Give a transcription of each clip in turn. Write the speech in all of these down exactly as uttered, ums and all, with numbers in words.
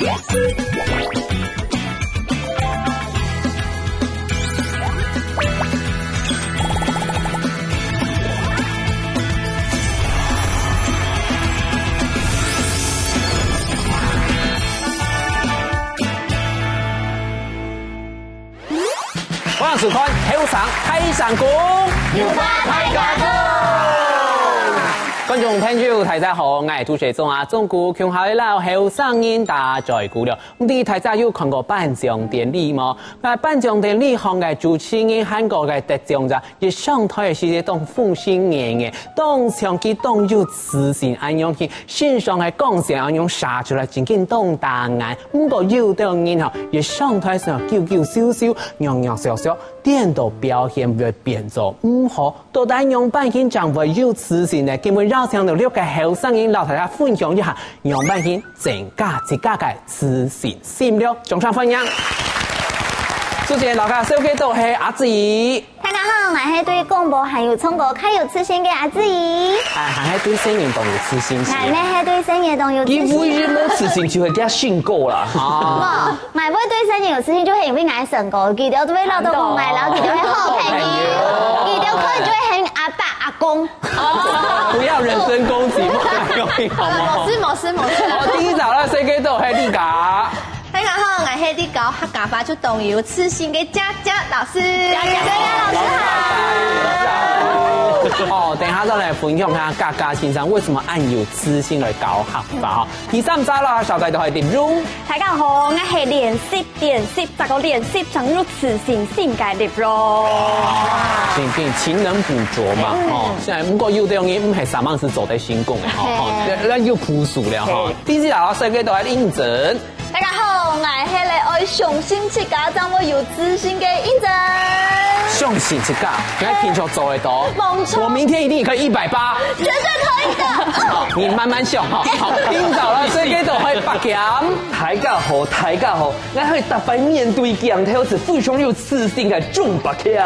歡迎收看《後生大聲公》，有話大家講。觀眾朋友，大家好，𠊎係主持人啊，鍾古，共下來摎後生人打嘴鼓了。毋知大家有看過頒獎典禮無？該頒獎典禮項个主持人還過个得獎者，一上台个時節當風神月月，當像佢當有自信恁樣去，身上个光線恁樣射出來，真經當打眼。毋過有兜人吼，一上台時候，久久修修，弱弱小小，顛倒表現會變做毋好。到底仰般形正會有自信呢？今晡邀請到六個後生人，摎大家分享一下，仰般形增加自家个自信心了。掌聲歡迎！首先，摎大家紹介到係阿志。大家好，𠊎係對廣播還有唱歌較有自信个阿志。哎，還係對聲音當有自信心。𠊎乜係對聲音當有自信。佢唯一無自信就係佢性格啦。啊。無， 𠊎會對聲音有自信，就係因為𠊎个聲高，佢兜都會恅著講𠊎，然後佢兜會好朋友，佢兜可能就會喊阿爸阿公。不要人身攻擊，莫用力好不好？無事無事無事。好，第一隻來紹介到係麗佳。大家好，𠊎係麗佳，客家話就當有自信个佳佳老師。佳佳老師好。好，等一下再來分享下佳佳先生為什麼恁有自信來教客話哈。第三隻啦，紹介到係麗蓉。 大家好，𠊎係練習、練習，再過練習，正有自信心个麗蓉。真經勤能補拙嘛，嗯。吼。現在毋過有兜人毋係三項時做得成功个，吼，嘿。吼，那，那又樸素了，吼。嘿。第四隻紹介到係英珍。大家好，𠊎係咧愛相信自家，正會有自信个英珍。相信自家，你平常做得到。無錯。我明天一定可以一百八。絕對可以的。好，你慢慢想哈。好，今朝啦，紹介到係柏謙。 大家好，大家好，𠊎係逐擺面對鏡頭時非常有自信个鍾柏謙。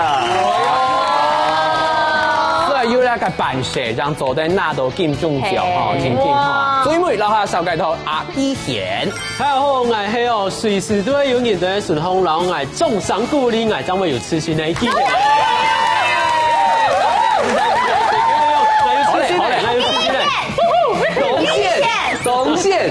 所以有那個本事，正做得拿到金鐘獎吼，嘿。真經吼。哇。最尾摎大家紹介到阿依賢。大家好，𠊎係哦，隨時都會有人在身項摎𠊎掌聲鼓勵，𠊎正會有自信个一個人。好咧，好咧，𠊎有自信个。 掌聲，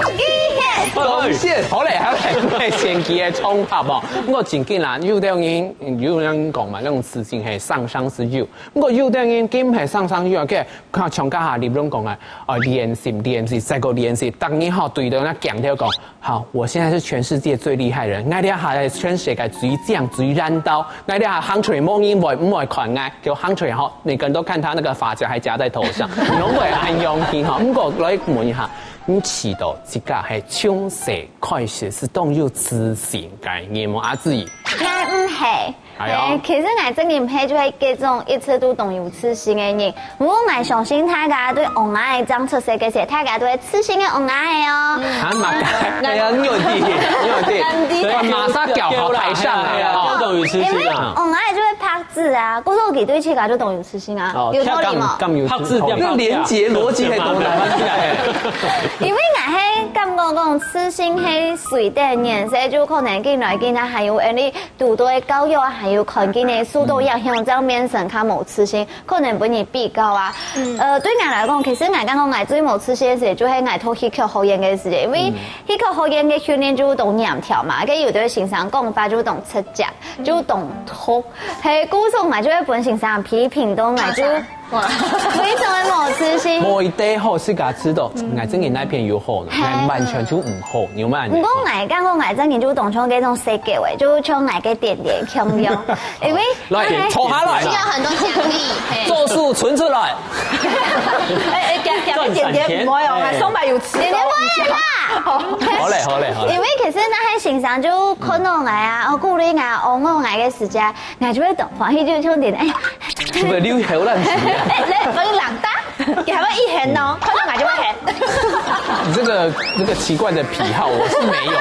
掌聲，掌聲，好咧，好咧，𠊎先期个衝突哦。毋過真經啦，有兜人，有兜人講嘛，那種自信係生生就有。毋過有兜人根本係生生有啊，佢看像頭下麗蓉講个，哦，練習，練習，再過練習，逐日吼對著那鏡頭講， 好，我現在是全世界最厲害的人，𠊎這下係全世界最靚、最爛到，𠊎這下行出去無人會毋會看𠊎，就行出去吼，每個人都看他那個髮夾還夾在頭上，攏會恁樣去吼。毋過來問一下，你試著自家係從細開始係當有自信个人無？阿志。𠊎毋係。 哎喲。嘿，其實𠊎真个毋係就係該種一直都當有自信个人，毋過𠊎相信大家對嬰兒仔正出世个時，大家都係自信个嬰兒仔哦。啊，麼个？哎呀，你有地，你有地，對，馬上搞好台上來了。哎呀，都當有自信啊。因為嬰兒仔就會拍子啊，故所佢對自家就當有自信啊，哦，有道理無？拍子，這連結邏輯還多難。因為𠊎係感覺講自信係隨等人，所以就可能緊來緊去，還有恁樣 堵著个教育啊，還有環境个受到影響，正變成較無自信，可能分人比較啊。呃，對𠊎來講，其實𠊎感覺𠊎最無自信个時節，就係𠊎讀戲曲學院个時節，因為戲曲學院个訓練就當嚴條嘛，該有兜先生講話就當直接，就當毒，係，故所𠊎就會分先生批評到，𠊎就非常个無自信。無一定好，自家知道，𠊎真个哪片有好呢，嘿。𠊎完全就毋好，你有無？毋過𠊎感覺𠊎真个就當像該種設計个，就像𠊎个點點共樣，因為來，坐下來。需要很多獎勵，嘿。做事存出來。哎，哎，給，給點點毋會哦，還送把有吃的。點點毋會啦。好嘞，好嘞，好嘞。因為其實該兜先生就看著𠊎啊，哦，鼓勵𠊎，哦，𠊎个時節， 𠊎就會當歡喜，就像點，哎，就會流口瀾水啊。哎，來，分你冷淡，佢還會一喊哦，看到𠊎就會喊。你这个这个奇怪的癖好，我是没有。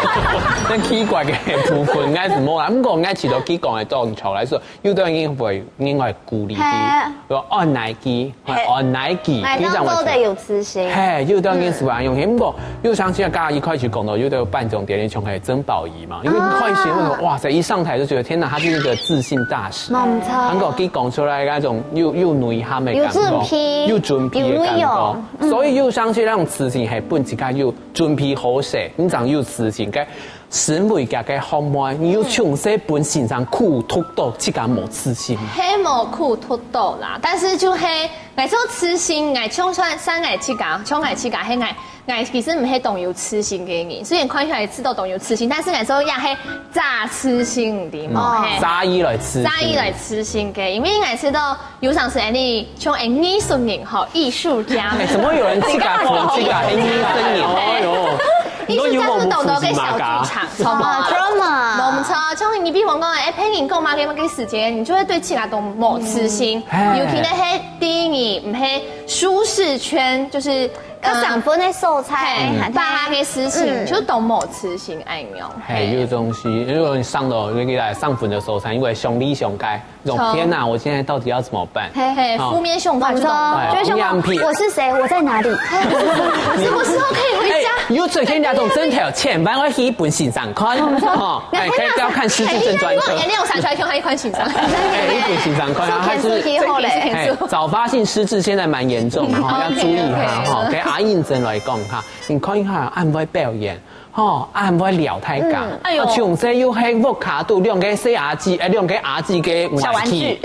但奇怪个部分应该是无啦。不过应该其实佢讲个当潮来说，有的人会另外鼓励嘿佢，说按耐佢，嘿按耐佢，买当做的有自信。嘿，有的人是会用。不过又像现在刚刚一开始讲到，有的颁奖典礼像个曾宝仪嘛，因为一开始我说哇塞，一上台就觉得天哪，他是一个自信大师。冇错。韩国佢讲出来那种又又内涵的感觉，有准备有准备的感有内容觉，所以又相信让自信系本自家有准备好势，你正有自信个。身为家个好妹，你有从小本身上苦读到自家冇自信。係無苦讀到啦，但是就係，𠊎做自信，𠊎像算算𠊎自家，像𠊎自家係𠊎，𠊎其實毋係當有自信个人，雖然看起來知道當有自信，但是𠊎做也係假自信，你知無？哦係。假意来自信，假意來自信个，因為𠊎知道有常時你像藝術人吼，藝術家。哎，怎么有人自家捧自家的艺术人？哎呦，藝術家是懂得个小劇場，好嗎？ drama，冇錯，像你比方講，哎，別人講麼个麼个時間，你就會對自家都冇自信，嗯尤其那些第一，你毋係舒適圈，就是較生份个素材，哎，把那个事情就都冇自信，哎喲，嘿，有东西，如果你上到那个来上分的时候，才因为兄弟兄该，这种天哪，我现在到底要怎么办？嘿，負面想法就都我们说，冇。就会想哎，说我是谁，我在哪里？什么时候可以回家？有最近那种真的有钱，万万一本先生看，哈，哎，可以不要看失智症专科。哎，你有想出来看一款先生？哎，一本先生看啊，他是天注意后嘞。哎，早发性失智现在蛮严重的哈，要注意哈哈。给阿应真来讲哈，你看一下，俺会表演。吼，俺会聊太讲，哎呦啊，从小又系屋下肚两个小阿姊，哎，两个阿姊个小玩具。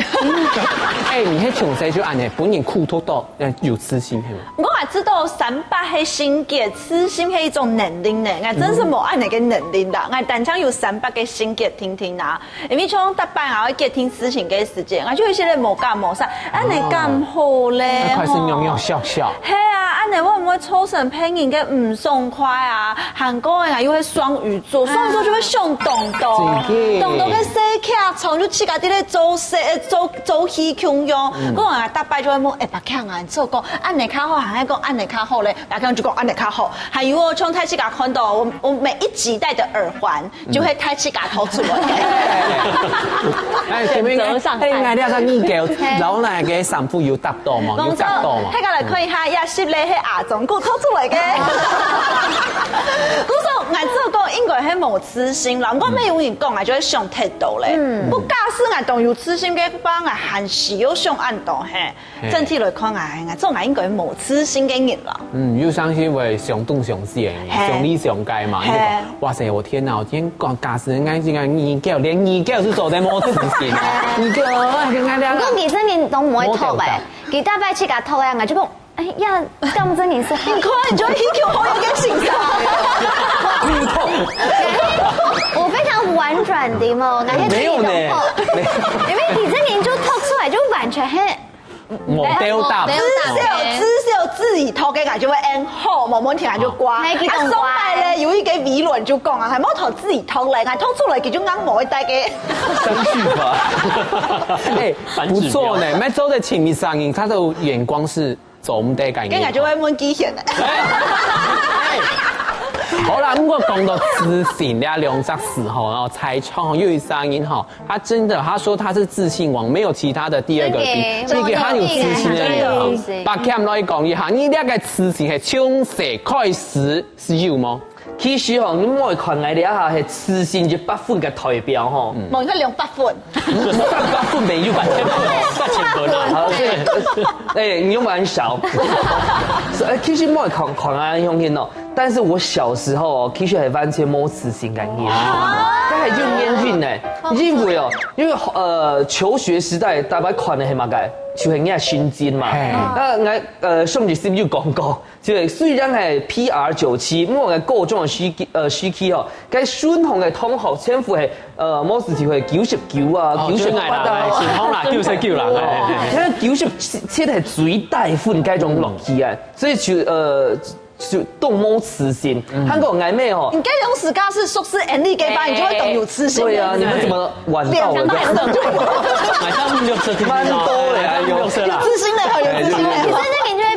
哎，你系从小就安尼，本人苦读到，呃，有自信系吗？我也知道三八个性格，自信系一种能力呢，我真是无安尼个能力啦，我单纯有三八个性格定定啊。因为像逐摆啊，我决定事情个时间，我就有些人无讲无啥，安尼讲好咧，那开始扭扭笑笑。嘿啊，安尼会毋会造成别人个毋爽快啊？韩国人啊又会双鱼座，双鱼座就会想东东，真的东东个小剧场就自家在咧做事，做做戏共样。我啊，逐摆就会问，哎，白强啊，你做讲安尼较好，还是讲安尼较好咧？白强就讲安尼较好。还有哦，像大自家看到我我每一集戴的耳环，就会大自家偷出来。哎，前面哎，哎，你个耳狗，然后那个衫裤有搭到吗？有搭到吗？大家来看一下，也是咧，系阿忠哥偷出来个。我说，俺这个应该系无自信啦，我没有人讲，俺就会想太多咧。不假使俺当有自信个话，俺还是有想恁多嘿。整体来看，俺俺做俺应该无自信个人啦。嗯，又相信会相东相西的人，嘿相理相解嘛。你就嘿讲，哇塞，我天哪，我今天讲假使应该应该你狗，连你狗是走在摸自信啊，你狗，哎，跟他聊不过其实你都不会透白，你大概去给他透呀，我就讲，哎呀，干不真你是好。你看，你就会去救朋友跟警察。我非常婉转的嘛，我感觉没有呢，没有因为你这年就透出来就完全很我丢大。至少至少自己偷给俺就会安好，某某天俺就刮。哎，给啊，懂上班咧有一个微软就讲啊，还没偷自己偷来，俺偷出来，佢就硬无会带个。三句吧。哎，不错呢，蛮周的请你上映，他的眼光是走我们的感觉。跟俺就会问机险的。好啦，不过讲到自信，你两只词吼，然后猜错，又一声音吼，他真的，他说他是自信王，没有其他的第二个比，真的比给他有自信的人。真的把 Cam 来讲一下，你那个自信是从谁开始是有吗？其实吼，你莫看𠊎这下系自信一百分个代表吼，某一个两百分，一百分没有，八千分，八千分啊。好，所以，哎，你又蛮少。哎，其实莫看看啊，雄心哦。但是我小时候哦，其实还完全没自信感念，他还就年轻呢，因为哦，因为呃，求学时代大家看的系嘛个，就系人家心经嘛。嘿那来呃，上一集有讲过，就虽然系 P R 九七，莫个高中的时期，呃，时期哦，该选红的同学全部系呃，某时期会九十九啊，哦九十八啊。就係啦，係啦，九十九啦，哎哎哎因为九十七系最低分该种落去啊，所以就呃就动没自信。韩国外面哦，你该用自家是熟识能力个吧，你就会懂有自信。对啊，你们怎么晚到了？马上六十天蛮多的啊，有六十啦。自信的，有自信的。可是那你就会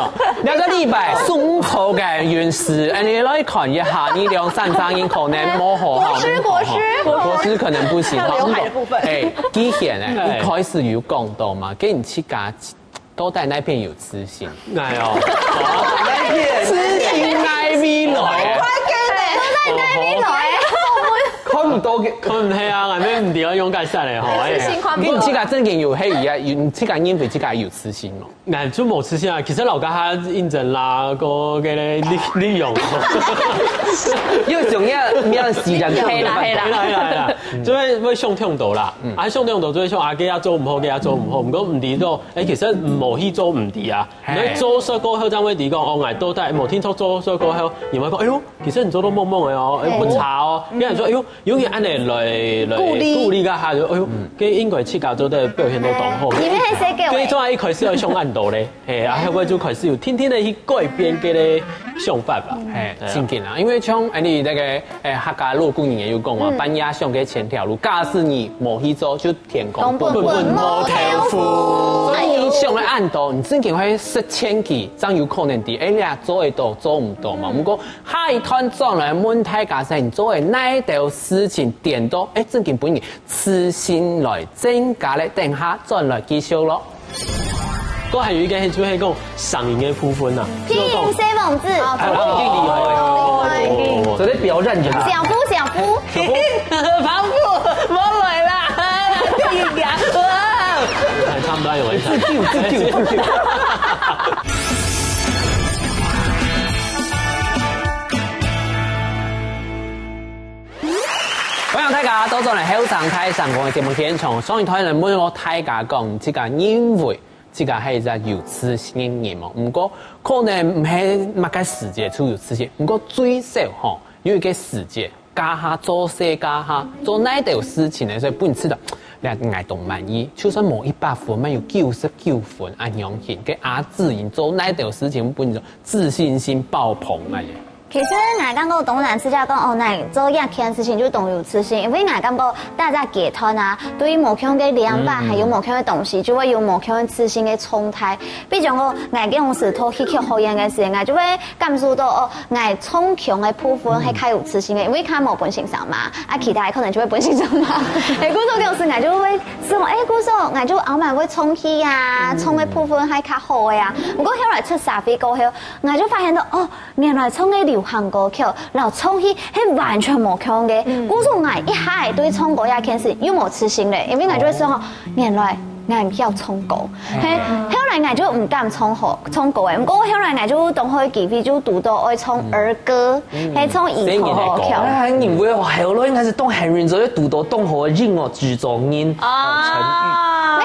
哦，兩个禮拜送好个運勢，哎，你來看一下，你兩三張人可能無好哈，果實，果實，果實可能不行哈。劉海的部分。哎，既然呢，哎。一開始有講到嘛，跟你去家到底哪片有自信？哎喲，哪片？自信哪位來？都在哪位來？看毋到个。看毋到啊，俺们毋知要用介绍嘞吼。哎，自信看不到。你自家正經有黑啊，有你自家認為自家有自信無？那就無自信啊。其實老家下認真啦，个个咧利利用。又想要要死人。係啦係啦。係啦係啦係啦，就會會想忒多啦。啊，想忒多就會想啊，這个做毋好，這个做毋好。毋過毋知做，哎，其實無去做毋知啊。 你做事過後正會知講，哦，𠊎到底無聽錯，做事過後，你會講，哎喲，其實你做到懵懵个哦，哎，不差哦。別人說，哎喲，用你恁樣來來鼓勵，鼓勵个下，就哎喲，這應該自家做得表現到當好。你們還寫給我。所以做一開始要想恁多咧，嘿，啊，後尾就開始有天天的去改變這个想法吧。嘿，正經啊，因為像哎你那個哎客家老古人也有講嘛，半夜想个千條路，假使你無去做，就天公分分無豆腐。所以你想个恁多，你正經會失千幾，正有可能知，哎，你啊做得到，做毋到嘛。毋過下一段轉來問大家先，你做个哪兜事情點到，哎，正經分你自信來增加咧，等下轉來繼續咯。我還有一個興趣係講聲音个部分啊，拼音小王子。啊，一定厲害。哦，絕對不要認真。小夫，小夫。 跑步，無來啦，一樣。還差不多有一場。自救，自救，自救。歡迎大家倒轉來後生大聲公个節目現場。上一段呢，問過大家講，自家認為自家係一隻有自信个人無？毋過可能毋係麼个時節就有自信，毋過最少吼，有一個時節， 該下做事該下做哪兜事情呢，所以分你知道，你𠊎當滿意，就算無一百分，乜有九十九分恁樣形。該阿志你做哪兜事情分你自信心爆棚啊？其實𠊎感覺當難，自家講哦，𠊎做這件事情就當有自信，因為𠊎感覺大家階段啊，對於無共个想法，還有無共个東西，就會有無共个自信个狀態。比如講，𠊎當時讀戲劇學院个時，𠊎就會感受到哦， 𠊎唱腔个部分係較有自信个，因為較無分先生罵，啊，其他个可能就會分先生罵。欸，故所講時，𠊎就會想，欸，故所𠊎就後尾會唱戲啊，唱个部分係較好个啊。毋過後來出社會過後，𠊎就發現到，哦，原來唱个流行歌曲，摎唱戲係完全無共个。故所𠊎一下仔對唱歌這件事又無自信咧，因為𠊎就會想，哦，原來，𠊎毋曉唱歌。嘿，後來𠊎就毋敢唱好，唱歌誒。毋過後來𠊎就當好个機會，就堵到愛唱兒歌，嘿，唱兒童歌曲。哎，你會後來應該係當幸運，所以堵到當好个音樂製作人，哦，陳玉。哦，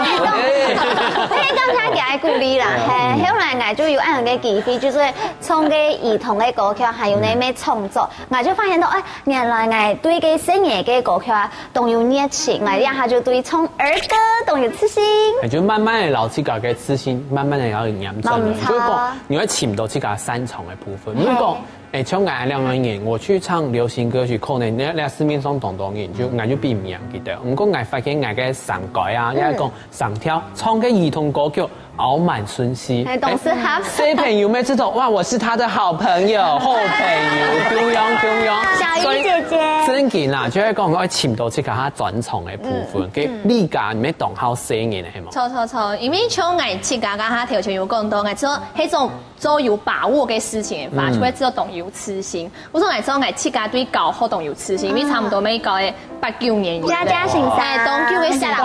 嘿，感謝佢个鼓勵啦，嘿，後來𠊎就有恁樣个機會，就係唱个兒童个歌曲，還有呢，咩創作，𠊎就發現到，哎，原來𠊎對个細人个歌曲啊，當有熱情，𠊎這下就對唱兒歌當有自信。哎，就慢慢个讓自家个自信，慢慢个要養成。所以講，你會尋到自家擅長个部分。如果，哎，像𠊎兩個人，我去唱流行歌曲，可能那那市面上當多人，就𠊎就比毋贏佢等。毋過𠊎發現𠊎个聲帶啊，也講聲調，唱个兒童歌曲， 敖滿順序。哎，當適合。小朋友乜知道，哇，我是他的好朋友，好朋友，中央中央。小魚姐姐。所以正經啦，就係講愛尋到自家較專長个部分，嗯，該你家你乜當好細人个，係無？著著著，因為像𠊎自家剛剛頭前有講到，𠊎做該種做有把握个事情，嗯，就會做當有自信。 我想來講，𠊎自家對教學當有自信，因為差不多乜教个八九年級。佳佳先生。哎，當久个時間。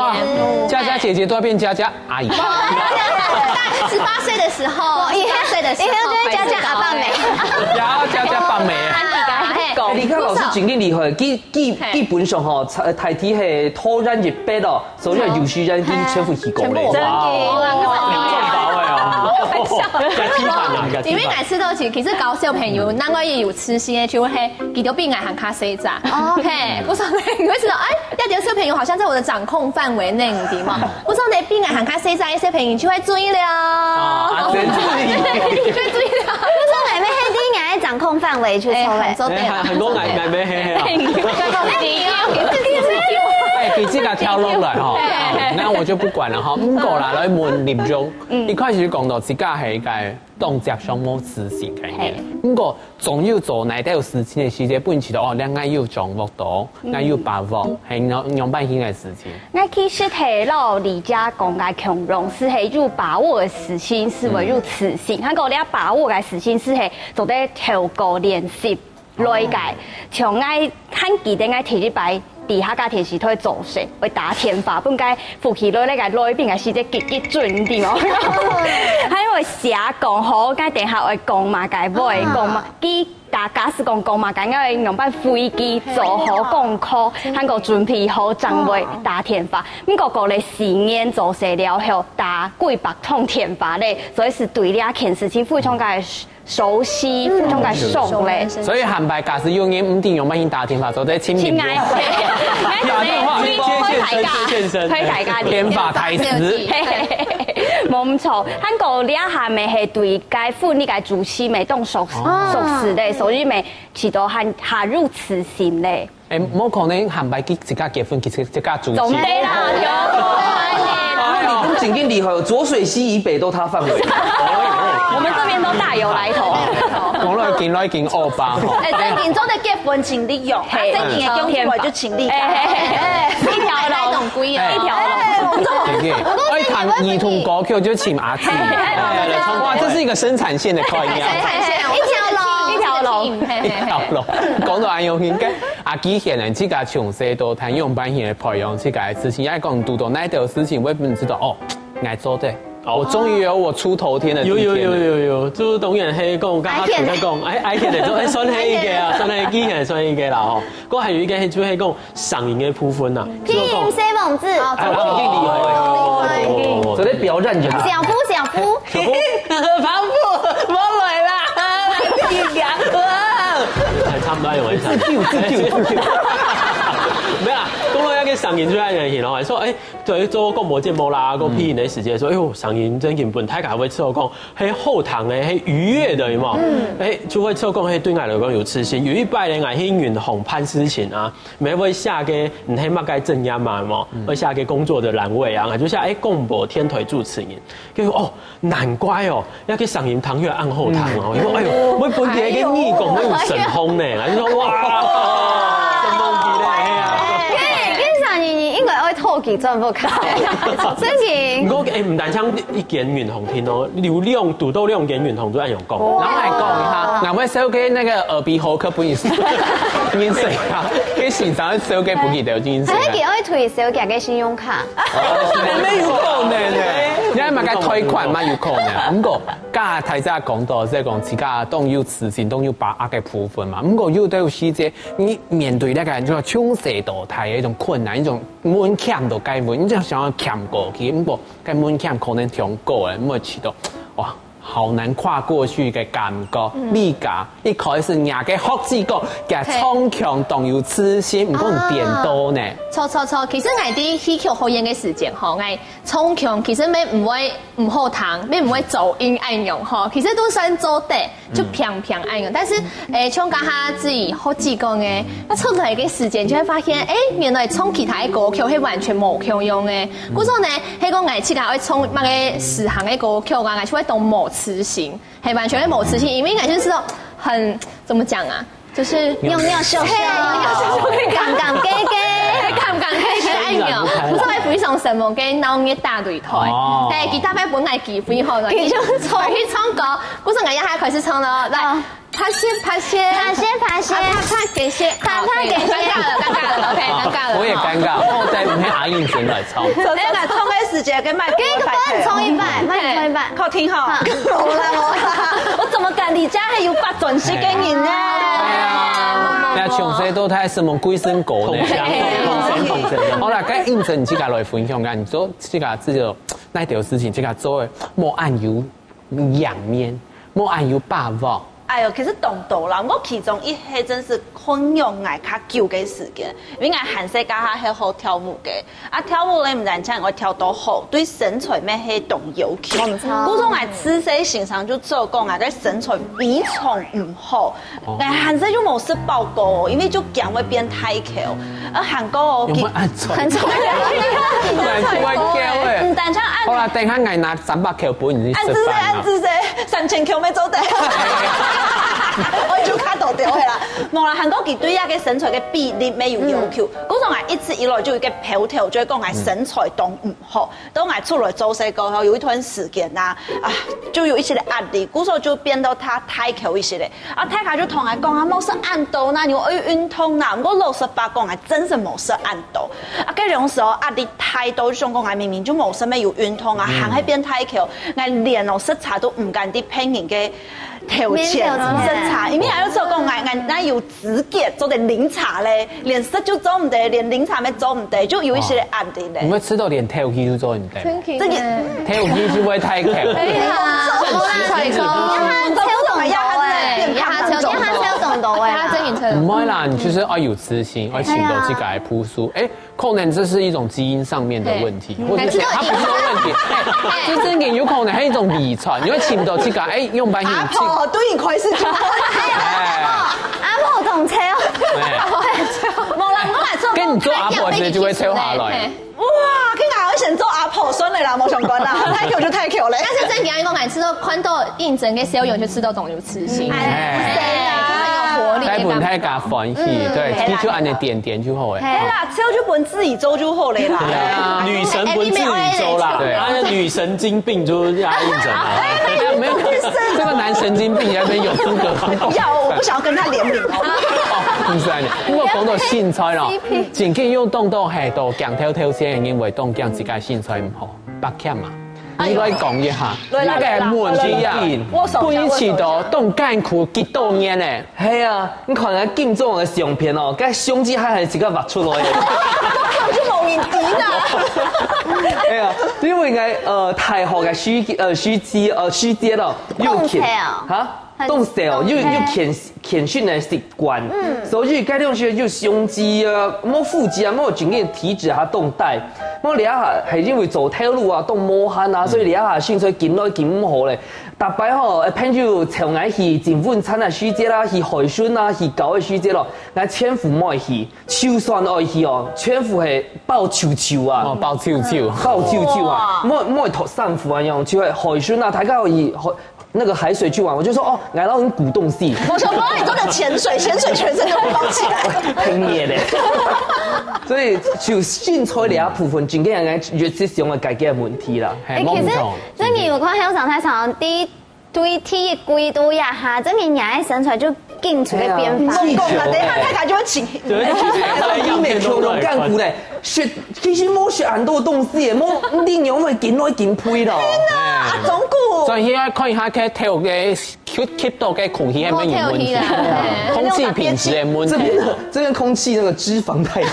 佳佳姐姐都要變佳佳阿姨。十八歲的時候，十八歲的時候，以後就會佳佳阿爸姆。然後佳佳阿爸姆。哎，李康老師真个厲害，基基基本上吼，大體係拖延一百咯。 所以有時間去全部去講咧。全部。哇，哇，哇，哇，哇，哇，哇，因為𠊎試著其其實教小朋友，另外也有自信个，就係佢兜比𠊎還較細隻。哦。嘿，我想你會知道，哎，這兜小朋友好像在我的掌控範圍內，你知嗎？我想你比𠊎還較細隻个小朋友就會注意了。啊，真注意。就會注意了。我想你乜係在𠊎个掌控範圍，就係。哎，很多。哎，很多，𠊎，𠊎乜係啊。哎，你，你，你，你，你，哎，你這個跳落來哈。 那我就不管了哈。毋過啦，來問林總，一開始就講到自家係一個當接上無自信个人。毋過總有做哪兜事情个時節，本知道哦，兩個有掌握到，𠊎有把握，係仰仰般形个事情。𠊎其實係摎李佳講个共樣，係係有把握个事情，係會有自信。還過這把握个事情，係係做得透過練習。 來个，像𠊎還記得𠊎第一擺在客家電視台做事，會打電話分該福氣來該个來賓个時節，極極準，對無？還會寫講好，該等下會講麼个，會講麼，佢大家係講講麼个，𠊎會用辦飛機做好功課，還過準備好，正會打電話。毋過過了四年做事了後，打幾百通電話咧，所以係對這件事情非常个 熟悉，非常个熟咧。所以下擺假使有人毋知仰般形打電話，做得請你。請𠊎。打電話，推大家，推大家。電話大師。嘿嘿嘿，無毋著，還過這下乜係對該份你个主持乜當熟，熟識咧，所以乜試著還較有自信咧。 哎，無可能下擺佢自家結婚，佢自家主持。總得啦，有。哎，你們真个厲害哦，濁水溪以北都他範圍。我們這邊都大有來頭。講來緊來緊歐巴吼。哎，最近做得結婚請你用，嘿，最近个結婚就請你。哎，嘿嘿嘿，一條龍，一條龍。哎，我們這，真个，愛談兒童歌曲就請阿姊。哎，哎，哎，哎，哎，哇，這是一個生產線的概念。生產線，一條龍，一條龍，嘿嘿嘿。一條龍。講到恁樣，應該 阿姊顯然自家從細到大，仰般形來培養自家个自信，也講堵到哪兜事情，𠊎本知道哦，𠊎做得，哦，我終於有我出頭天的第一天了。有有有有有，就當然係講，剛剛同佢講，哎哎，現在就哎算係一個啊，算係一個，算係一個啦吼。過還有一個就係講聲音个部分啦，就講，P M C王子，哎，一定厲害哦，哦，哦，哦，哦，這個表演者，小夫小夫， 跑步，跑步，無來啦！哎，差毋多有，自救，自救，自救。沒有啦，講到該個聲音出來个時候，說，哎，對，做廣播節目啦，講配音个時間，說，哎喲，聲音真个本大家會知道講，係好聽个，係愉悅个，有無？哎，就會知道講，係對𠊎來講有自信。有一擺呢，𠊎去銀行辦事情啊， 乜會寫个，你係麼个職業嘛，有無？會寫个工作的欄位啊，就寫，哎，廣播電台主持人。結果，哦，難怪哦，該個聲音聽起來恁好聽哦。佢講，哎喲，𠊎本來个耳公會有神通呢，就說，哇，神通起來，哎呀。嘿，跟上你，你應該愛透手機轉屋下，真个。毋過，欸，毋單淨一間銀行定哦，有兩，堵到兩間銀行都恁樣講。哇。然後來講一下，𠊎會送个那個耳鼻喉科分你認識啊，跟先生送个分佢兜認識啊。還係佢愛推銷佢个信用卡？沒有可能欸。你還買个貸款嘛有可能啊。毋過，剛才大家講到，即係講自家當有自信、當有把握个部分嘛。毋過有兜時節，你面對那個就從細到大个一種困難，一種門檻都該門，你就想要跨過去，毋過該門檻可能挺高个，毋會試到，哇，好難跨過去个感覺。嗯。你家一開始若个學姊講，佢唱腔當有自信，毋過你顛倒呢？啊，著著著，其實𠊎在戲曲學院个時間吼，𠊎唱腔其實乜毋會毋好聽，乜毋會走音恁樣吼，其實都算做得。 就平平恁樣。但是，欸，像剛才子怡學姊講个，佢出來个時間就會發現，欸，原來唱其他个歌曲係完全無共樣个。故所呢，係講𠊎自家愛唱麼个時行个歌曲啊，𠊎就會當無自信，係完全會無自信，因為𠊎就係很，怎麼講啊？就是扭扭秀秀，嘿，扭扭秀秀，尷尬个个，尷尬个个，哎喲，不是會非常什麼个鬧熱大擂台，哦。嘿，其他會本來機會吼，佢就唱，去唱歌，故所𠊎也還開始唱了，來。 哦。拍謝，拍謝。拍謝，拍謝。啊，拍，拍，謝謝。拍，拍，謝謝。好，尷尬了，尷尬了，OK，尷尬了。我也尷尬，我在毋係阿英姐來唱。哎，來唱个時節，跟麥克風擺開。給你唱一半，麥克風一半。好聽哈。好。無啦，無啦，我怎麼敢？你家還有發專輯給你呢？哎呀，那從細到大什麼鬼神歌呢？同鄉，同鄉，同鄉。好啦，該英姐你自家來分享一下，你做自家自己哪條事情，自家做得無恁有 贏面，無恁有把握。哎喲，其實當多啦，毋過其中一個真係困擾𠊎較久个時間，因為𠊎還細个下係好跳舞个，啊跳舞咧毋單淨愛跳到好，對身材乜係當要求。無錯。故所𠊎自細先生就做講𠊎个身材非常毋好，哦。𠊎還細就無食飽過，因為就驚會變大箍，啊還過哦，有沒有按錯？很錯。還是會叫欸。毋單淨恁好啦，等一下𠊎拿 三百箍分你去食飯啊。恁仔細，恁仔細，三千箍乜做得。𠊎就較多兜个啦。無啦，還過佢對這个身材个比例乜有要求。嗯。故所𠊎一直以來就有一個標題，就係講𠊎身材當毋好。當𠊎出來做事過後，有一段時間啊，啊，就有一些个壓力，故所就變到較大箍一些个。 啊大家就同𠊎講啊，莫食恁多啦，你愛運動啦。毋過老實話講，𠊎真係無食恁多。啊該種時候壓力太多，就想講𠊎明明就無食，乜有運動啊，嗯。還係變大箍，𠊎連哦食茶都毋敢在別人个頭前面頭前。食茶，因為𠊎有時候講𠊎，𠊎哪有資格做得啉茶咧？連食就做毋得，連啉茶乜做毋得，就有一些个壓力咧。你會食到連頭去就做毋得。真个。真个。頭去就會大箍。哎呀，好難看哦。你看超懂的欸，你看超懂的欸，他真的超懂。毋會啦，你就是要有自信，要尋到自家个步數。哎，可能這是一種基因上面的問題，或者是他不是問題，哎，這真的有可能還有一種遺傳，你會尋到自家，哎，用般性。阿婆，對你開始就。哎，阿婆懂超。哎。無啦，我來做。跟你做阿婆，直接就會瘦下來。 哇，去哪位先做阿婆算了啦，無相干啦，大箍就大箍咧。但是真个講，𠊎試著看到英姐个笑容，就試著當有自信。哎，哎，就很有活力的感覺。該分大家歡喜，嗯，對，係啦，就恁樣點點就好欸。係啦，笑就分自己做就好了啦。對啊，女神分自己做啦，對。啊，女神經病就是阿英姐嘛。沒有，這個男神經病在那邊有資格。要，我不想要跟他聯名哦。毋係恁樣，毋過講到身材咯，真經有當多係到鏡頭頭前个人會當驚自家身材毋好，白欠嘛。哎喲。你來講一下，來啦，那個問題啊，來啦，來啦，我手，本身都當艱苦幾多年呢。係啊，你看下金鐘的相片哦，該胸肌還係自家挖出來的。就無人知啦。哎呀，因為𠊎，呃，大學个時，呃，時節，呃，時節咯，又健，動起來哦。哈？ 當瘦，又，又健，健身个習慣，所以該種時有胸肌啊，無腹肌啊，無整個體脂還當大，無這下還因為做頭路啊，當無閒啊，所以這下身材緊來緊毋好咧。逐擺吼，朋友請𠊎去食晚餐啊，時節啦，去海脣啊，去搞个時節咯，𠊎全部毋愛去，就算愛去哦，全部係包臭臭啊。哦，包臭臭。包臭臭啊，哇。毋愛，毋愛脫衫褲啊，樣，就係海脣啊，大家可以海那個海水去玩，我就說哦，來，讓你鼓動氣。我想說你做得潛水，潛水全身都會浮起來。很熱的。所以就身材這部分，真个應該越是想要改變的問題啦。哎，其實真个有看後生太長，第一對第一季度呀哈，真个人的身材就緊出个變化。哎呀講啊，等一下大家就會請。就會請醫美求龍干股嘞，學其實莫學很多東西耶，莫你用會緊來緊推的。啊，中古。所以現在看一下，該頭个吸吸到个空氣還沒有問題，空氣品質的問題。這邊的這邊空氣那個脂肪太多，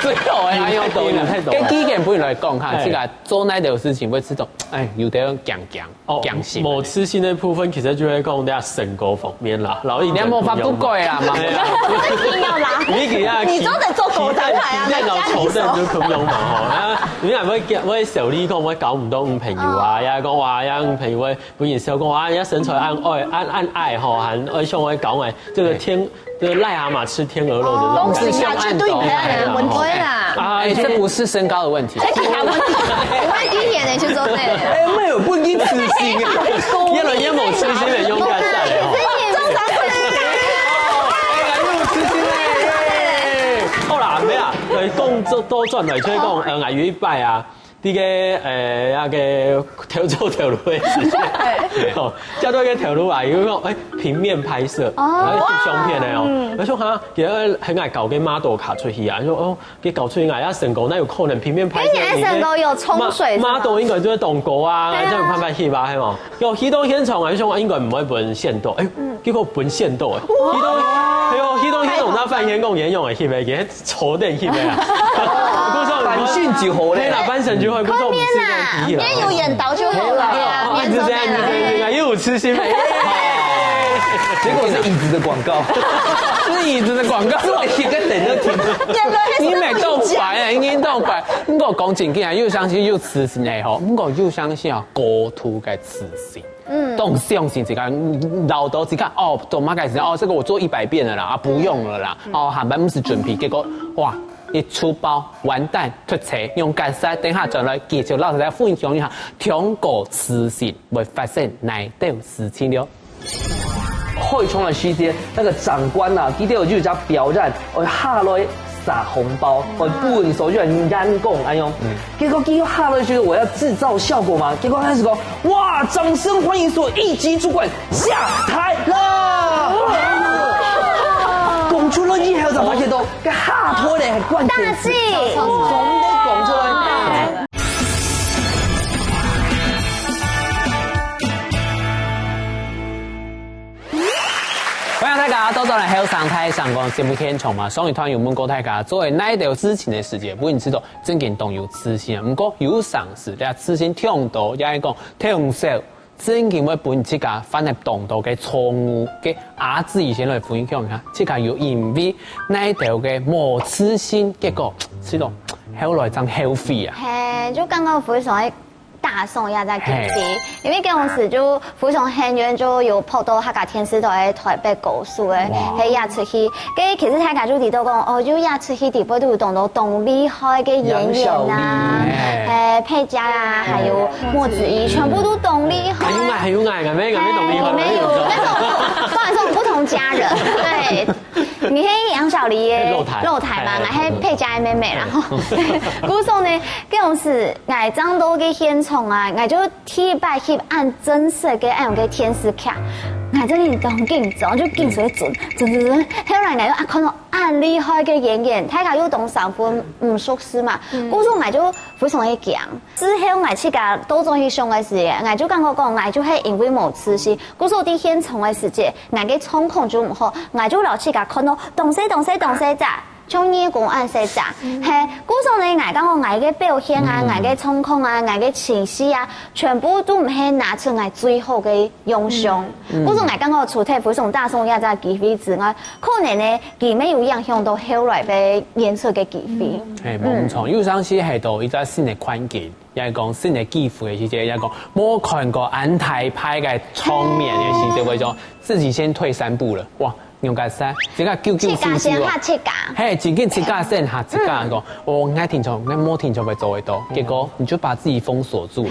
最好哎，還有多太多跟基建不如來講哈，哎這個做那條事情會知道，哎，有點講講哦講，性。無自信的部分其實就係講在身高方面啦，然後一你還無法度改啦嘛。對啊，一定要啦。你給他你做得做狗展台啊，電腦人家丑凳就可以用嘛吼。啊，你若會會小力講，會搞毋到女朋友啊，呀講哇呀女朋友會不然笑講啊，人家身材恁矮恁恁矮吼，還愛像我講誒，這個天這個癩蛤蟆吃天鵝肉的那種。公司下去對你很有問題啦。啊，哎，這不是身高的問題。哎，其他問題，我已經演了就做對。哎，沒有不一定自信啊。越來越無自信的用家在吼。好啦，沒啊，呃，講做多轉來，就係講，呃，有一擺啊，這個呃那個跳做跳路的時間，哦，跳到一個跳路啊，有一個哎平面拍攝，然後一張相片的哦，我說哈，其實很愛搞个model卡出去啊，說哦，給搞出去啊，要成功，那有可能平面拍攝，哎，你的身高有沖水是嗎？model應該就會懂狗啊，對啊這樣有辦法翕啊，係無？ 有去到現場啊，想應該毋會分線到，哎，結果分線到哎，去到，哎喲，去到現場，他發現講演用的翕的，給坐等翕的啊。半身就好咧嘿啦，半身就好，不錯，我們是這樣翕今天有演到就好了呀，哦，一直這樣，一直這樣，一直這樣，又有自信了。結果是椅子的廣告，是椅子的廣告。是我一個等都停。你每到白哎，你到白，你給我講緊，竟然又相信又自信哎吼，你給我又相信啊，高度个自信。嗯，當相信自家，老到自家哦，做麼个事哦，這個我做一百遍了啦，啊，不用了啦，哦，下擺毋使準備，結果哇，一出包完蛋，出錯，用感謝，等下轉來繼續老師來分享一下，中高自信會發生哪兜事情了。開場的時間，那個長官啊，佢兜就有隻表演，哦，下來撒紅包，哦，分所有人眼光，哎喲，結果佢下來就係我要製造效果嘛，結果開始講，哇，掌聲歡迎所有一級主管下台啦！講出來以後，才發現到，該下台咧，還關鍵詞，大忌總得講出來。 歡迎大家倒轉來後生大聲公節目現場嘛。上一段有問過大家，做哪兜事情的時節，毋知道正經當有自信啊。毋過有常時，這自信忒多，也係講忒少，正經會分自家犯了當多个錯誤。个阿志先來分享一下，自家有因為哪兜个無自信，結果係講後來正後悔啊。嘿，就剛剛非常的大宋也在给力，因為該陣時就非常幸運，就有拍到客家電視台个台北故事个，係也出去。該其實大家就知道講，哦，就也出去底背都有當多當厲害个演員啊，哎，佩嘉啊，還有莫子儀，全部都當厲害。還有愛，還有愛，敢咩敢咩當厲害，哎，沒有，那種，當然是我們不同家人，對。你係楊小黎个老弟老弟嘛，哎𠊎係佩嘉个妹妹啦。然後，故所呢，該陣時𠊎正到个現場啊，𠊎就第一擺翕恁真實个恁樣个電視劇，𠊎真个當緊張，就緊張个準準準準。後來𠊎又啊看到恁厲害个演員，大家又當三分毋熟悉嘛，故所𠊎就非常个驚。之後𠊎自家倒轉去想个時，𠊎就感覺講，𠊎就係因為無自信，故所在現場个時節，𠊎个狀況就毋好，𠊎就摎自家看到當細當細當細隻。 像耳公恁細隻，嘿，故所呢，𠊎感覺𠊎个表現啊，𠊎个狀況啊，𠊎个情緒啊，全部都毋係拿出𠊎最好个樣相。故所𠊎感覺除忒非常大宋這隻機會之外，可能呢，佢乜有影響到後來个演出个機會。係，無錯，有常時係到一隻新个環境，也係講新个機會个時節，也係講無看過恁大牌个場面个時節，會講自己先退三步了。哇，仰結煞，這个救救自家先嚇自家。嘿，真緊自家先嚇自家講，哦，𠊎定著，𠊎無定著會做得到，結果你就把自己封鎖住了。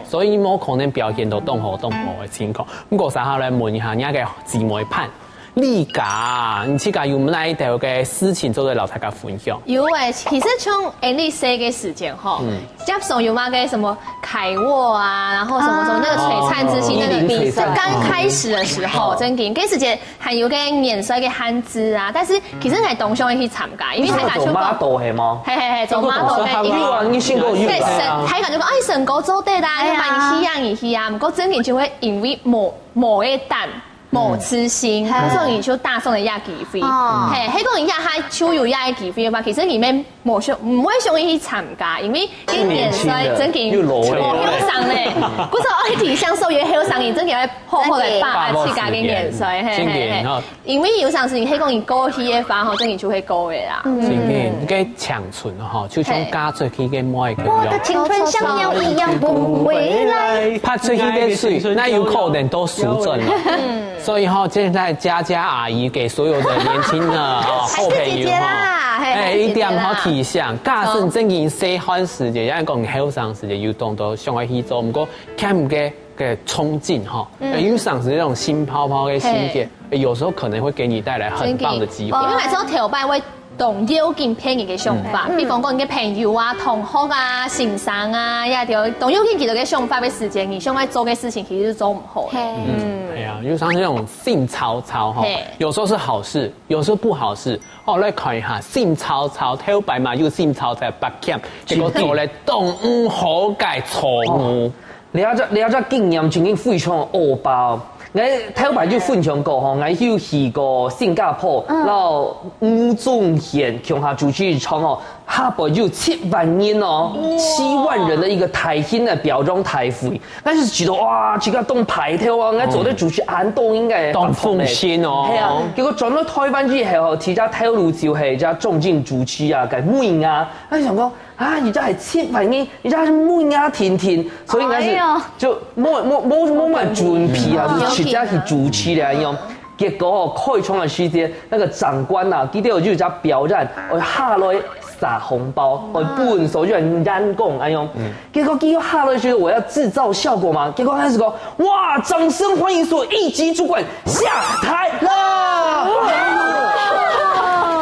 所以無可能表現到當好當好个情況。毋過接下來問一下，你个姊妹伴， 你家，你自家有哪一條个事情做得摎大家分享？有誒，其實從𠊎細个時節吼，嗯，接受有麼个什麼凱擘啊，然後什麼什麼那個璀璨之星那個比賽，哦，剛開始的時候，真的，該時節還有個年歲个限制啊，但是其實還當想去參加，因為大家就講，做model係嗎？嘿嘿嘿，做model个，有啊，你先講有啊。對，身，大家就講，哎，身高做得啦，哎呀，要不然你去啊，你去啊，毋過真的就會因為某某个膽。 無自信，所以你就打爽了這機會。哦，嘿，係講一下佢就有這个機會嘛，其實你們無想，毋會想去參加，因為今年歲真經又老了，無後生咧。故所愛提醒所有後生人，真經愛好好來把握自家个年歲，嘿嘿嘿。因為有當時係講你過去个話吼，真經就會過个啦。真經，該青春吼，就像嫁出去个某一個樣。我的青春像鳥一樣不回來。潑出去个水，哪有可能都收轉來？ 所以吼，現在佳佳阿姨給所有的年輕的，哦，好朋友吼，還是姐姐啦，嘿，哎，還是姐姐啦。一定要提醒，假使真經細漢時節，也講後生時節，有當多想愛去做，毋過欠个个衝勁吼，有當時那種心泡泡的心結，有時候可能會給你帶來很棒的機會。因為有時候頭擺會 當要緊別人个想法，比方講你个朋友啊、同學啊、先生啊，也就當要緊佢兜个想法个時間，你想愛做个事情其實係做毋好个。嗯，哎呀，就像那種性騷擾吼，有時候是好事，有時候不好事。哦，來看一下，性騷擾，頭擺嘛有性騷擾，八欠，結果做了當毋好个錯誤。 這隻，這隻經驗真經非常惡霸哦。𠊎頭擺就分享過吼，𠊎有去過新加坡，摎吳宗憲共下主持一場哦，下背有七萬人哦，七萬人的一個大型的表揚大會。𠊎就覺得哇，這個當派頭啊，𠊎做得主持恁多應該當放心哦。係啊，結果轉到台灣以後，第一條頭路就係這種種主持啊，該問啊，𠊎想講， 啊，而且還七萬人，而且還係問啊定定，所以應該係就無無無無麼準備啊，就直接去主持了恁樣。結果哦，開場个時間，那個長官啊，佢兜就有隻表演，愛下來撒紅包，愛分所有人演講恁樣。結果佢下來就係我要製造效果嘛，結果開始講，哇，掌聲歡迎所有一級主管 下台啦！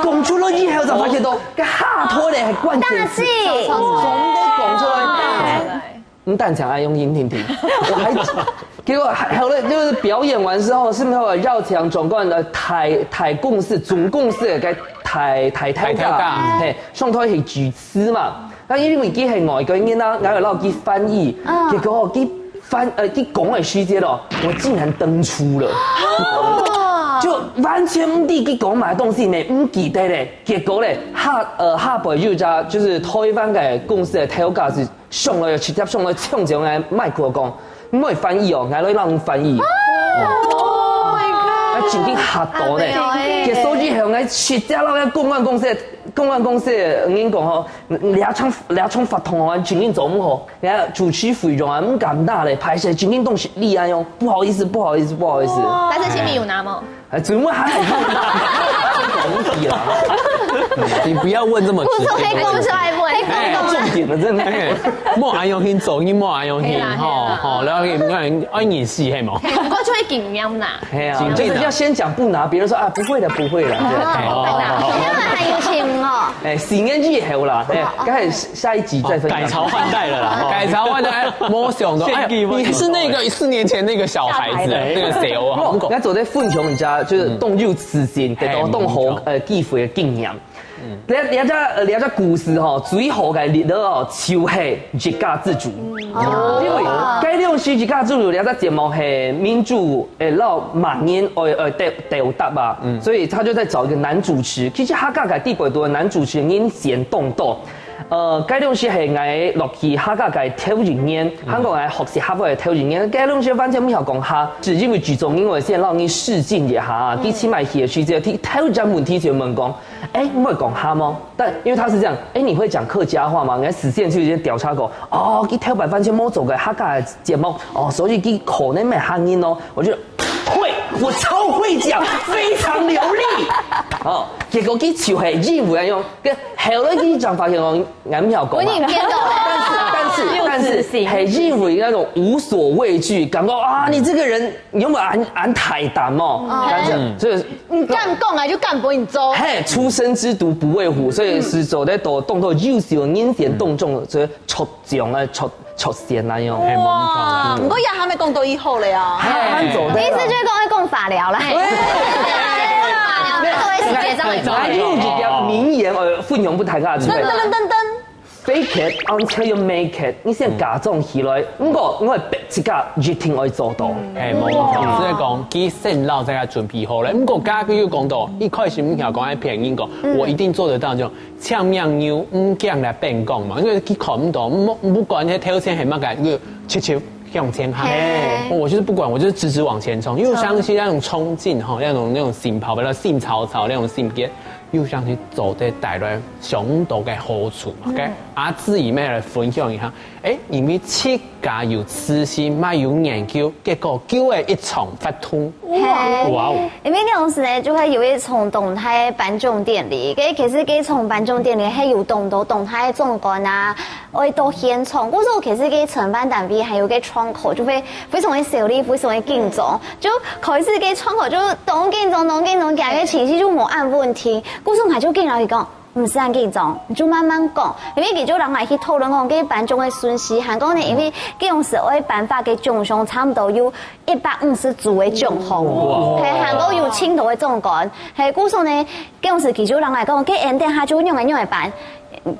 講出來以後就發現到，該下台咧係關鍵詞，大忌。總得講出來。毋單淨愛用音聽聽，我還，結果還，後來就是表演完之後，是不是有邀請總共的台，台公司、總公司的該台，台，台，台，台，嘿，上台去致詞嘛。 該因為佢係外國人啊，𠊎有摎佢翻譯，結果佢翻，呃，佢講个時節咯，我竟然登出了，就完全毋知佢講麼个東西呢，毋記得咧。結果咧，下，呃，下背有隻，就是台灣个公司个頭家係上來，直接上來搶搶个麥克風， 毋會翻譯哦，𠊎來摎你翻譯。Oh my god！𠊎真經嚇到呢。結束以後，𠊎直接摎該公關公司，公關公司个人講吼，這場，這場活動哦，真經做毋好，人家主持費用啊，毋敢拿咧，歹勢，真經當失禮啊喲，不好意思，不好意思，不好意思。但是前面有拿嗎？ 哎，怎麼還很問題啦？你不要問這麼直接的問題。故所係講出來問。哎，重點了，真的。哎，莫恁樣去做，你莫恁樣去，係啦，吼，係啦。吼，然後你，你，哎，你是，係無？嘿，毋過就會緊張啦。哎呀，就是要先講不拿，別人說啊，不會的，不會的，對。哦，哦，哦，哦。那還有請哦。哎，四年以後啦，哎，該下一集再分享。哦，改朝換代了啦，哦。改朝換代，莫想說，哎，你是那個四年前那個小孩子，那個誰哦，好不懂。那昨天分享一下，就是當有自信，得到當好，呃，機會个經驗。這，這隻，呃，這隻故事吼，最好个例子哦，就係一家之煮。因為該量時一家之煮這隻節目係民主，呃，摎麼人愛，愛鬥，鬥答啊，所以他就在找一個男主持。其實客家个地位多，男主持人嫌當多。呃，該東西係𠊎落去客家个頭一年，還過𠊎學習客話个頭一年，該東西完全毋曉講客，只因為劇組因為先讓你試鏡一下，佢起碼去時節，佢頭一個問題就問講，哎，你會講客嗎？但因為他是這樣，哎，你會講客家話嗎？人家事先就已經調查過，哦，佢頭擺完全無做過客家个節目，哦，所以佢可能毋係客人哦。我就，會，我超會講，非常流利。哦，結果佢就係因為恁樣，跟後來佢正發現哦， 𠊎毋曉講嘛。我已經騙到了。但是，但是，又自信。但是，係因為那種無所畏懼，感覺啊，你這個人有沒有很，很大膽哦？哦。但是，嗯。這個你敢講啊，就敢分你做。嘿，初生之犢不畏虎，所以係做得到當多優秀个人選當中，所以出眾啊，出，出現那樣。嘿，無錯。哇，毋過也還沒講到以後了呀。還，還做得啦。意思就是講會講法療啦。嘿。對。法療，各位姐姐，這樣也可以。還有一條名言，呃，分享分大家知道。噔噔噔噔噔。 Fake it until you make it，你先假裝起來，毋過我會逼自家一定愛做到。哎，無錯，所以講，佢先摎自家準備好了。毋過剛剛又講到，一開始毋曉講愛騙人講，我一定做得到，就像命牛毋驚來變講嘛，因為佢看毋到，毋，毋管佢頭前係麼个，又直接向前行。嘿。我就是不管，我就是直直往前衝，因為我相信那種衝勁哈，那種，那種心跑，比如說性潮潮那種性格， 又相信做得帶來相當个好處嘛，OK？啊，志怡妹來分享一下，哎，因為自家有自信，嘛有研究，結果救了一場發痛。哇哦！因為該時呢，就會有一場當大个頒獎典禮，該其實該場頒獎典禮還有當多當大个獎項啊，愛到現場。故所其實該承辦單位還有該窗口就會非常个小力，非常个緊張。 就開始該窗口就當緊張，當緊張，佢个情緒就無恁穩定。故所𠊎就緊摎佢講，毋使恁緊張，你就慢慢講。因為佢就摎𠊎去討論講，該頒獎个順序，還過呢，因為該樣時愛頒發个獎項差不多有一百五十組个獎項，哇。係，還過有盡多个獎項，係，故所呢，該樣時佢就摎𠊎講，該恁等下就仰仔仰仔頒。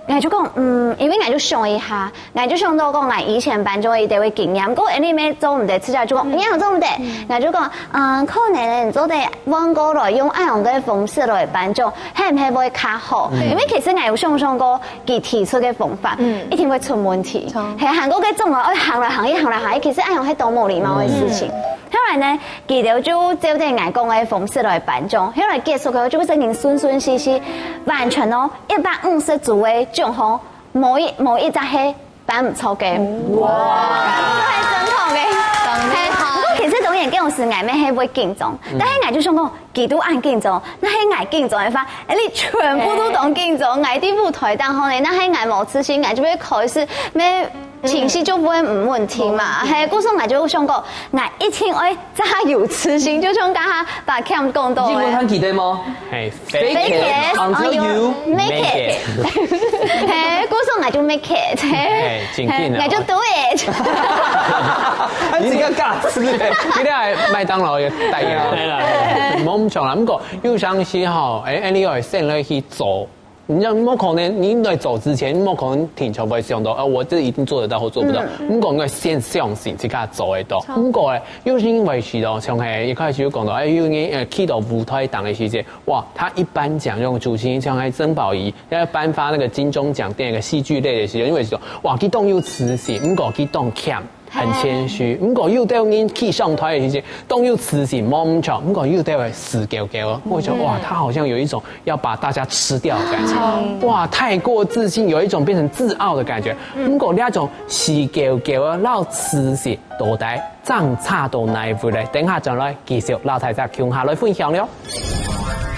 𠊎就講，嗯，因為𠊎就想一下，𠊎就想到講𠊎以前頒獎个一兜个經驗，毋過恁樣乜做毋得，自家就講，你仰做毋得？𠊎就講，嗯，可能你做得換過來用恁樣个方式來頒獎，係毋係會較好？因為其實𠊎有想想過，佢提出个方法，一定會出問題。係，還過該種啊，愛行來行去，行來行去，其實恁樣係當無禮貌个事情。 後來呢，佢兜就照等𠊎講个方式來頒獎，後來結束个就正經順順序序，完全哦，一百五十組个獎項，無一，無一隻係頒毋著个。哇！係正常个。係，毋過其實當然，該時𠊎乜係會緊張，但係𠊎就想講，佢都恁緊張，若係𠊎緊張个話，哎，你全部都當緊張，𠊎在舞台頂項呢，若係𠊎無自信，𠊎就會開始乜 情緒就毋會毋穩定嘛。係，故所𠊎就想講，𠊎一定愛加油自信，就像剛剛把Cam講到个。英文還記得無？係，fake it until you make it。係，故所𠊎就make it。係，真緊啊。係，𠊎就do it。你這個價值欸。你這係麥當勞个代言啊。對啦，對啦。無毋著啦，毋過有當時吼，哎，哎，你愛先來去做 你就無可能，你來做之前，你無可能定著會想到，啊，我這一定做得到或做不到。毋過你愛先相信自家做得到。毋過咧，又係因為係咯，像係一開始有講到，哎，有人，呃，去到舞台頂个時節，哇，他一頒獎用主持人像係曾寶儀，要頒發那個金鐘獎電影个戲劇類的時候，因為係說，哇，佢當有自信，毋過佢當欠，很謙虛。毋過有兜人去上台个時節，當有自信，無毋著，毋過有兜个死翹翹。我覺得，哇，他好像有一種 要把大家吃掉的感覺。哇，太過自信，有一種變成自傲的感覺。毋過這種死翹翹个摎自信到底正差到哪位咧？等下轉來繼續摎大家共下來分享了。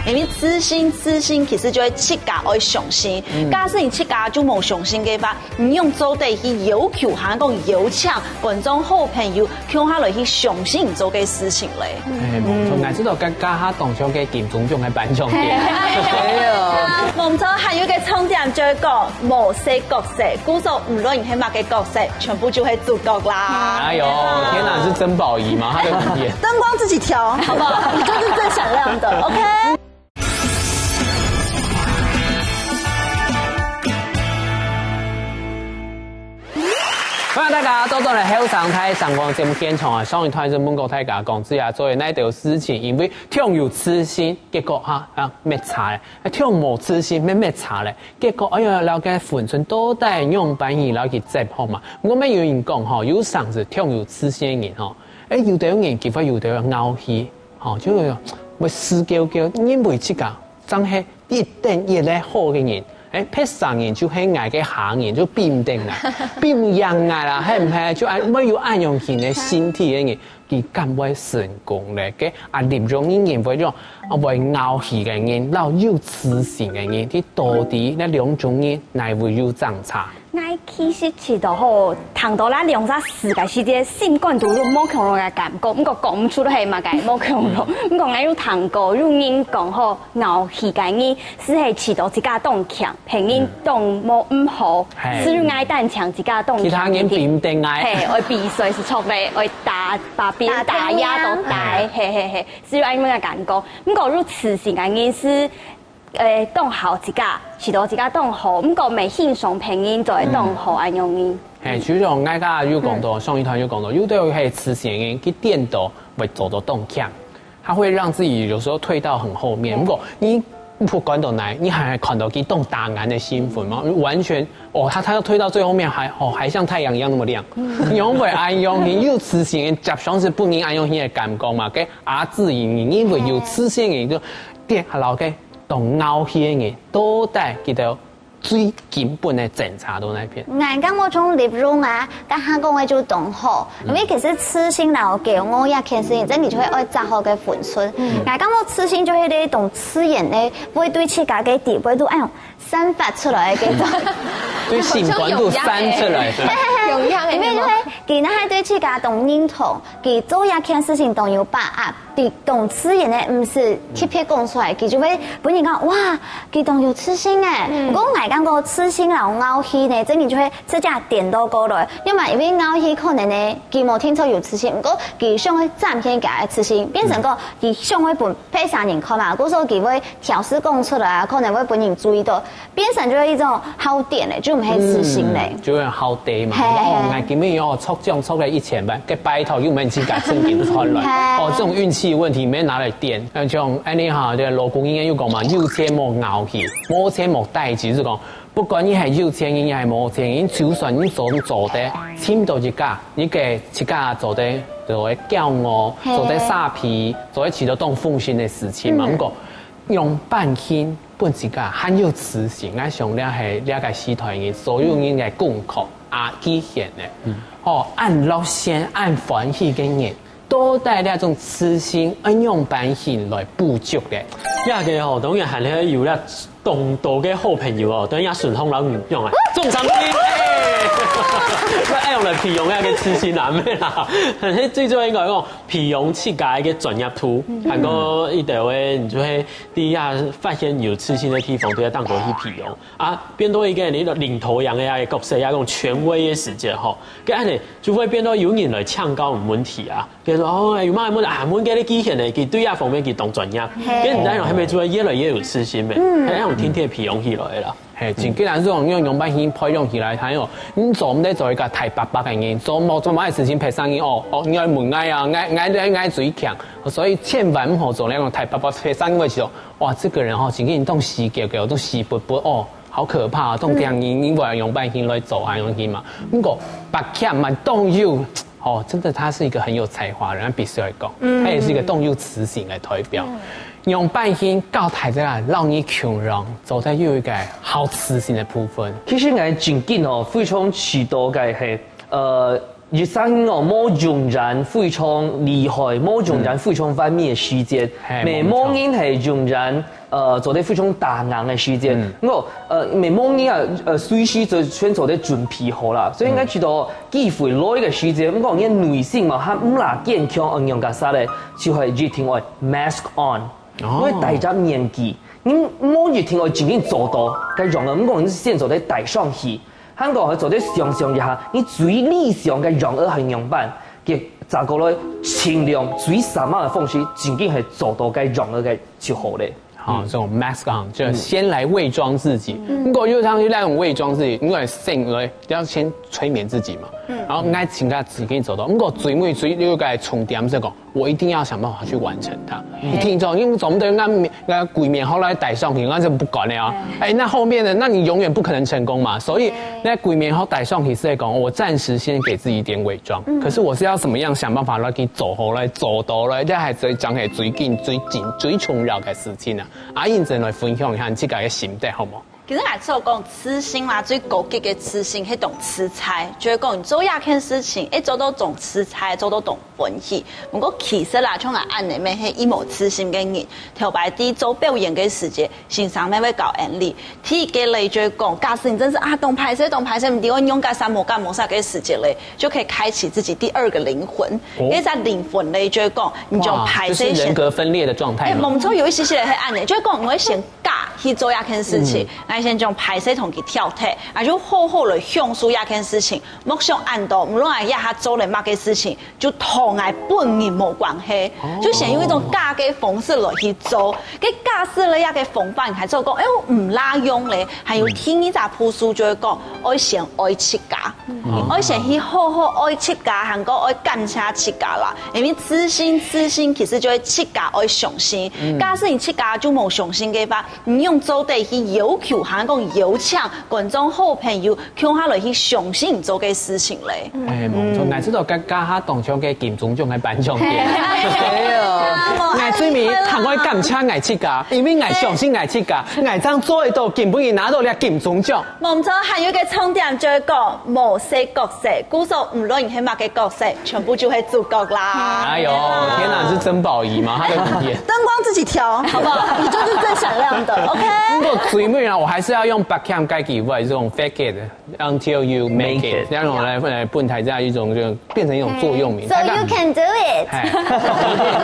因為自信，自信其實就係自家愛相信。假使你自家就無相信个話，你仰做得去要求，還講邀請觀眾、好朋友 共下來去相信你做个事情咧。哎，無毋著，𠊎知道，剛剛下當像个金鐘獎个頒獎典禮。係啊。無毋著，還有一個重點就係講，無色角色，故所無論你係麼个角色，全部就係主角啦。哎喲，天哪，是曾寶儀嗎？她的名言。燈光自己調，好不好？你就是最閃亮的，OK？歡迎大家倒轉來後生大聲公節目現場啊！上一段就問過大家講，這下做个哪兜事情，因為忒有自信，結果哈啊滅差咧，忒無自信，乜滅差咧。結果哎呀，了解分寸到底仰般去了解接好嘛？毋過乜有人講吼，有常時忒有自信个人吼，誒，有兜人佢會有兜傲氣，吼，就會思嬌嬌，認為自家正係一等一个好个人。誒，別儕人就係𠊎个下人，就比毋得𠊎，比毋贏𠊎啦，係毋係？就恁會有恁樣型个心態个人，佢敢會成功咧？該啊，立場个人會用啊，會傲氣个人，摎有自信个人，佢到底該兩種人，哪位有爭差？ 𠊎其實試著吼，聽著這兩隻字个時節，心肝肚有無共樣个感覺，毋過講毋出係麼个無共樣。毋過𠊎有聽過，有人講吼，傲氣个人，係係試著自家當強，別人當無毋好，係。所以𠊎單淨自家當強。其他人比毋得𠊎。係，愛比誰係著个，愛打，把別人打壓到底，打別人啊。係係係，所以恁樣个感覺。毋過有自信个人係 誒，當好自家，試著自家當好，毋過毋係欣賞別人做得當好恁樣呢。嘿，就像𠊎頭下有講到，上一段有講到，有兜係自信个人，佢顛倒會做到當強，他會讓自己有時候退到很後面。如果你不管到哪，你還看到佢當打眼个新聞嘛，完全哦，他他要退到最後面還哦還像太陽一樣那麼亮，你會恁樣，你有自信个人，接上係分人恁樣个感覺嘛，該啊自己你認為有自信个人就跌下來个。 當傲氣个人，到底佢兜最根本个爭差到哪片？𠊎感覺像立場啊，頭下講个就當好，因為其實自信摎驕傲這件事情，真个就係愛掌握个分寸。𠊎感覺自信就係一種自然个，會對自家个地位都哎喲散發出來个該種。對心肝肚散出來个。有影个，因為就係佢若係對自家當認同，佢做這件事情當有把握。 佢當自然个，毋使特別講出來，佢就會分人講，哇，佢當有自信欸。毋過𠊎感覺自信摎傲氣呢，真个就會直接顛倒過來。因為因為傲氣可能呢，佢無定著有自信，毋過佢想愛展現佢个自信，變成講佢想愛分別儕人看嘛，故所佢會挑事講出來啊，可能會分人注意到。 變成就係一種好點咧，就毋係自信咧。嗯，就會好點嘛。嘿，哦，嘿。𠊎今日哦，抽獎抽了一千萬，該拜託又毋係自家正經賺來。嘿。哦，這種運氣問題毋好拿來點。呃，像恁樣哈，這个老古人又講嘛，有錢莫傲氣，無錢莫大志，就係講，不管你係有錢人也係無錢人，就算你做做得，尋到一家，你个自家做得，就會驕傲，嘿。做得沙皮，做得試著當風神个事情嘛。嗯。毋過， 仰般形分自家還有自信，𠊎想這係這个時代人所有人个功課啊，極限个。吼，恁樂線、恁歡喜个人，到底這種自信愛仰般形來補足个？這个吼，當然還係有了當多个好朋友哦，當然也順風摎你用啊，中獎金，哎，愛用來培養這个自信啊，毋係啦。最主要應該講， 培養自家个專業度，還過一兜个，你就會在該發現有自信个地方，就會當多去培養。啊，變到一个你領頭羊个角色，也講權威个時節吼，該恁樣就會變到有人來請教你問題啊。比如說，哦，有麼个問題啊，問該个機器人，佢對這方面佢當專業，嘿。該你知道後面就會越來越有自信咩？嗯。還要天天培養起來啦。 嘿，真个啦，這種用用辦法培養起來，還有，你做毋得做一个大伯伯个人，做無做麼个事情別儕人哦，哦，你愛問𠊎啊，𠊎𠊎𠊎最強，所以千萬毋好做那種大伯伯別儕人會想，哇，這个人吼，真个當死狗狗，當死不不哦，好可怕，當驚人，你會用辦法來做，還用去嘛。毋過伯強嘛，當有 哦，真的他是一个很有才华的人，必須要講，嗯。他也是一个當有自信的代表。嗯。用半天教大家讓你窮人，做得有一个好自信的部分。其實𠊎真經哦，非常知道个係，呃，一生哦，無永遠非常厲害，無永遠非常完美的時節，嘿，每無人係永遠 呃，做得非常打硬个時節。嗯。毋過，呃，每每人啊，呃，隨時就全做得準備好啦。所以應該知道機會來个時節，毋過你內心嘛，還毋罅堅強，恁樣个啥咧，就係一定愛mask on，哦。愛戴隻面具。你無一定愛真正做到該樣个，毋過你先做得戴上去。還過還做得想想一下，你最理想个樣个係仰般，佢再過來盡量最省力个方式，真正係做到該樣个就好咧。 好，這種mask on，就先來偽裝自己。嗯。如果又像是那種偽裝自己，因為先來要先催眠自己嘛。然後愛自家自己做到。毋過最尾最有一個重點係講，我一定要想辦法去完成它。一定做，因為總毋得𠊎𠊎歸面好來戴上去，𠊎就毋管了啊。哎，那後面呢？那你永遠不可能成功嘛。所以那歸面好戴上去係講，我暫時先給自己一點偽裝，可是我是要怎麼樣想辦法來去做好來做到來，這還係正係最緊、最緊、最重要个事情啊。阿英先來分享一下你自家个心得，好無？ 其實𠊎想講，自信啦，最高級个自信，係一種自在，就係講你做一件事情，會做到當自在，做到當歡喜。毋過其實啦，像𠊎恁呢，乜係一無自信个人，頭擺在做表演个時節，先生乜會教𠊎俚，第一個咧就係講，假使你真係啊，當歹勢，當歹勢，毋知愛仰結煞，無結無煞个時節咧，就可以開啟自己第二個靈魂。哦。該隻靈魂咧就係講，你將哇，歹勢先，就是人格分裂的狀態嘛。哎，無錯，有一些些人會恁呢，就係講，你會先 假去做這件事情，𠊎先將歹勢同佢跳忒，啊就好好來享受這件事情。莫想恁多，無論𠊎這下做了麼个事情，就同𠊎本人無關係，就先用一種假个方式來去做。該假使了這个方法，你還做講，哎，毋罅用咧，還有第二隻步數就係講，愛先愛自家。 你愛先去好好愛自家，還過愛感謝自家啦。因為自信，自信其實就係自家愛相信。假使你自家就無相信个話，你仰做得去要求，還講邀請觀眾、好朋友，共下來去相信你做个事情咧。哎，無錯，𠊎知道，剛剛下當像个金鐘獎个頒獎典禮。哎喲，𠊎最尾還愛感謝𠊎自家，因為𠊎相信𠊎自家，𠊎正做得到，今晡日拿到這金鐘獎。 無錯，還有一個重點就係講，無細角色，故所無論你係麼个角色，全部就係主角啦。哎喲，天哪，是曾寶儀嗎？她的舞點。燈光自己調，好不好？你就是最閃亮的，OK？不過最尾啊，我還是要用 Backcamp 該句話，這種 fake it until you make it，這樣我來來分大家一種就變成一種座右銘。So you can do it。哎，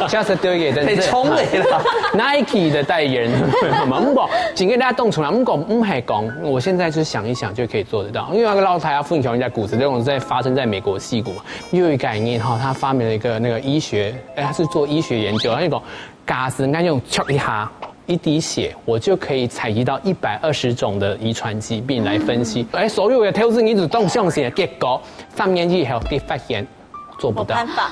下次 do it，太衝了啦。Nike 的代言人嘛，毋過今天大家動出來，毋過毋係講，我現在就想一想就可以做得到。因為那個老太要分享一下故事，這種在發生在美國矽谷嘛，又有一個人哈，他發明了一個那個醫學，哎，他是做醫學研究，他就講，假使𠊎用 check 一下，一滴血，我就可以採集到一百二十種的遺傳疾病來分析。哎，所有的投資人就當相信，結果三年以後，佢發現做不到。無辦法。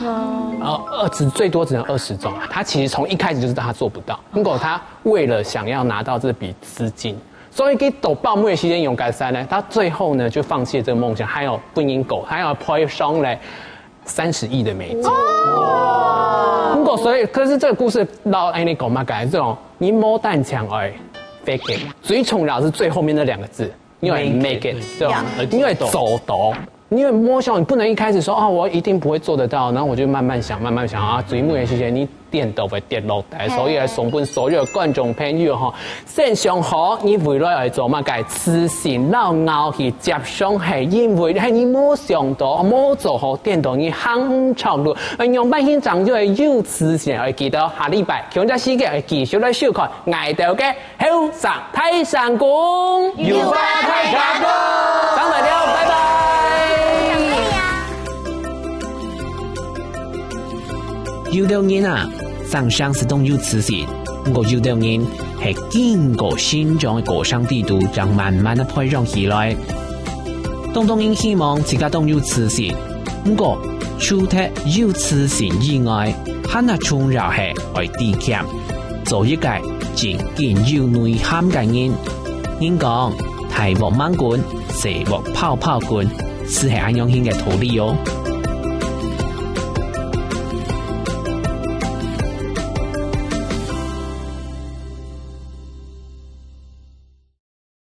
哦，二十，最多只能二十種啊。他其實從一開始就知道他做不到，不過他為了想要拿到這筆資金，所以佢到報名的時間用改善呢，他最後呢就放棄了這個夢想，還有不能夠，還要賠償嘞三十億的美金。哦。不過所以，可是這個故事到哎，你講嘛，改這種你無單淨愛 fake it，最重要是最後面那兩個字，因為 make it，這種因為做到。因為夢想你不能一開始說啊，我一定不會做得到，然後我就慢慢想，慢慢想啊，最尾个時間你顛倒會跌落來。所以來送分所有的觀眾朋友吼，先想好你未來愛做麼个，自信，然後去接上去，因為係你無想到，無做好，顛倒你行毋著路。愛仰般去掌握有自信，愛記得下禮拜同一時間愛繼續來收看𠊎兜个 後生大聲公，有話大家講，上來了，拜拜。有兜人啊，生成係當有自信，毋過有兜人係經過成長个過程底肚，正慢慢个培養起來。當多人希望自家當有自信，毋過除忒有自信以外，還較重要係愛知謙。 做一個正經有內涵个人。人講，大鑊猛滾，細鑊泡泡滾，就係恁樣形个道理哦。